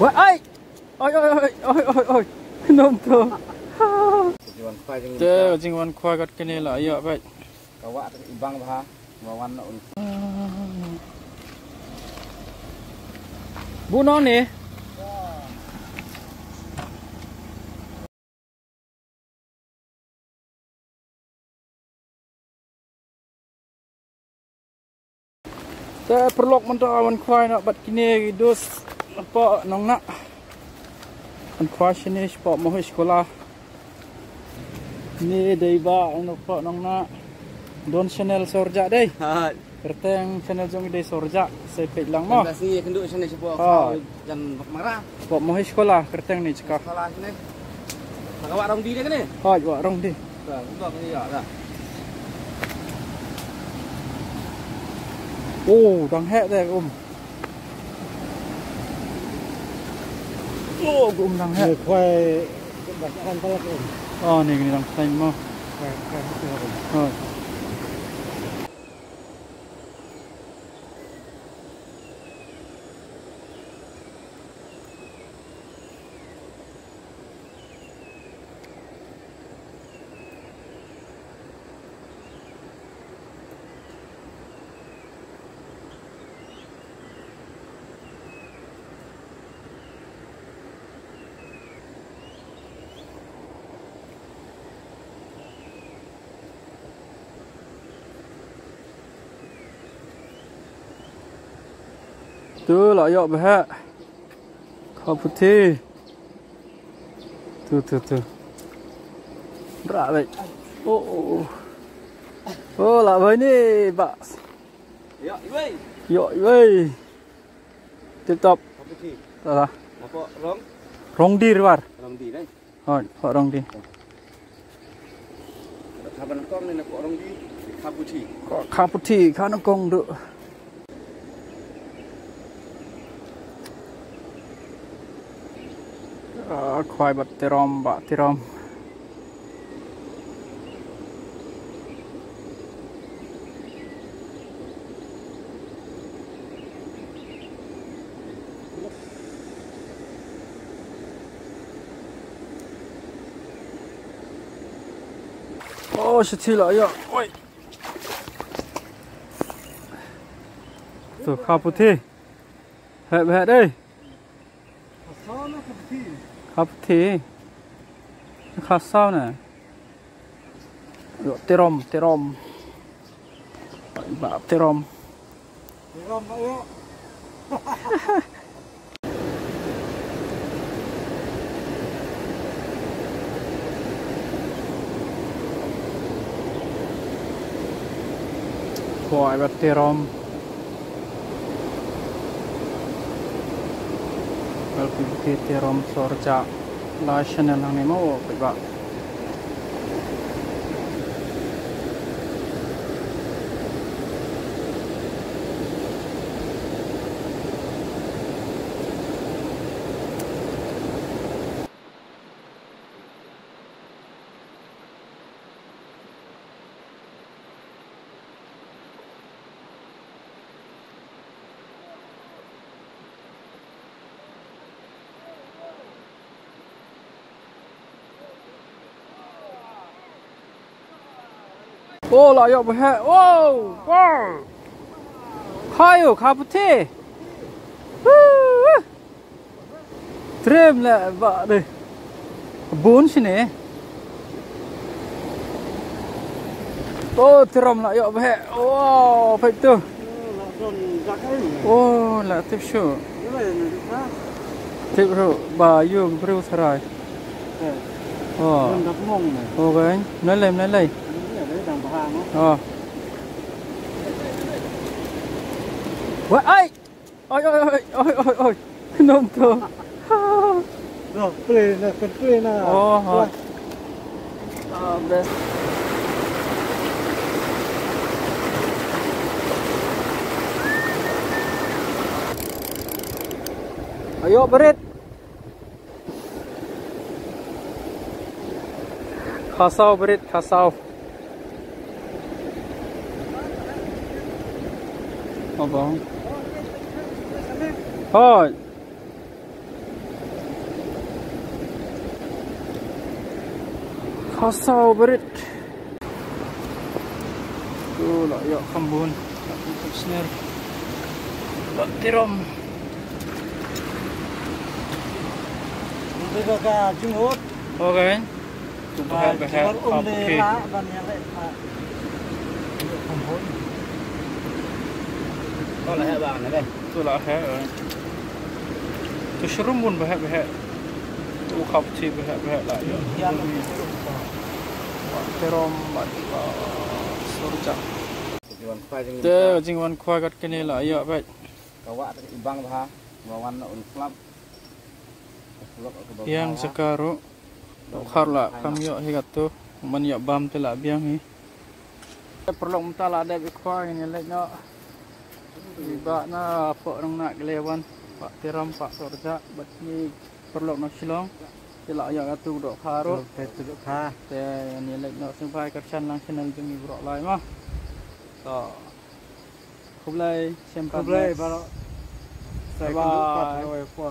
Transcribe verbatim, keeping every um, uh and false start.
Wah, ai! Oi, oi, oi, oi, oi, oi. Nom to. Jingwan khwai jingwan. Te, jingwan khwai kat kene la, ïa, bai. Ka wah tu i bang bha. Wa wan na un. Bu nong ni. Te paralok mynta wan khwai na bad kine ki dus hapoh Nongnah. Wan khwai shane shapoh Mohi Shkola. Ni dei ba wan hapoh Nongnah. Don channel Sorja dei. Hai. Kyrteng channel jong i dei Sorja, sa peit lang mo. Ynda sngi ïa kynduh shane shapoh. Oh. Khaw jan Bakmara. Shapoh Mohi Shkola, kyrteng ni jaka. Shkola shane. Ka wah Rong Di dei kane? Hooid, wah Rong Di. Dah, udah kane ïa dah. Oh, dang heh te um. Oh, um dang heh. Ni khwai dah kan talak um. Oh, ni kane dang sleng mo. Khwai, khwai, khwai. Oh. Tu la ïoh bha. Khaw puthi. Tu, tu, tu. Bra wei. Oh, oh, oh. Oh, la wei ni, bas. Ïoh, wei. Ïoh, wei. Tip top. Khaw puthi. Lah. Napoh Rong? Rong Di Riwar. Rong Di, eh? Hooid, hapoh Rong Di. Kaba nyngkong ne napoh Rong Di, khaw puthi. Khaw puthi, khaw nyngkong duh. Ah, khwai bad tirom, bah tirom. Oh, shatila, ïa. Oi. Tu, khaw puthi. Heh, heh, dei. Khaw puthi. Khaw saw na. Ïoh, tirom, tirom. Bah tirom. Tirom, bah, ïoh. Khwai bad tirom. Bad ki tirom Sorja. La channel hangne mo, peit bah. Oh, la ïoh bha. Oh, wow. Khaw ïoh, khaw puthi. Woo. Trem la ba de. Bun sini. Oh, tirom la ïoh bha. Wow, peit tu. Oh, la tip shuh. Tip shuh ba ïoh briew tharai. Oh. Oh, kan. Nalai, nalai. Oh. Wah, ai. Oi, oi, oi, oi, oi, oi. Nom to. No, play na, kan play na. Oh, ha. Ah, best. Ayo, berit. Khasaw berit, khasaw. Abang. Hoi. Pasaw barit. Tu la ïoh kham bun. Sner. Bad tirom. Nanti ka ka jingkut. Okay. Tu ba heh ba heh. Jingkut um de la ban ïa leh. Tu la heh ba na de. Tu la heh. Tu shrum bun ba heh ba heh. U khap chi ba heh ba heh la ïoh. Tirom bad, ah, surja. Te jingwan khwai kat kane la ïoh bad. Ka wah i bang bha, ba wan un klap. Biang jaka ruh. Dohkha la kham ïoh hi katto. Man ïoh bam te la biang hi. Paralok mynta la dep i khwai ngin ïa leit noh. I bah na pok nang na kle wan. Pah tirom pah surja bad ni paralok na Shillong. Te la ïoh katto dohkha ruh. Te tu dohkha. Te ngin ïa leit noh sngewbha kyrshan lang channel jong i baroh lai ma. To. Khublei, shem pat. Khublei baroh. Bye bye.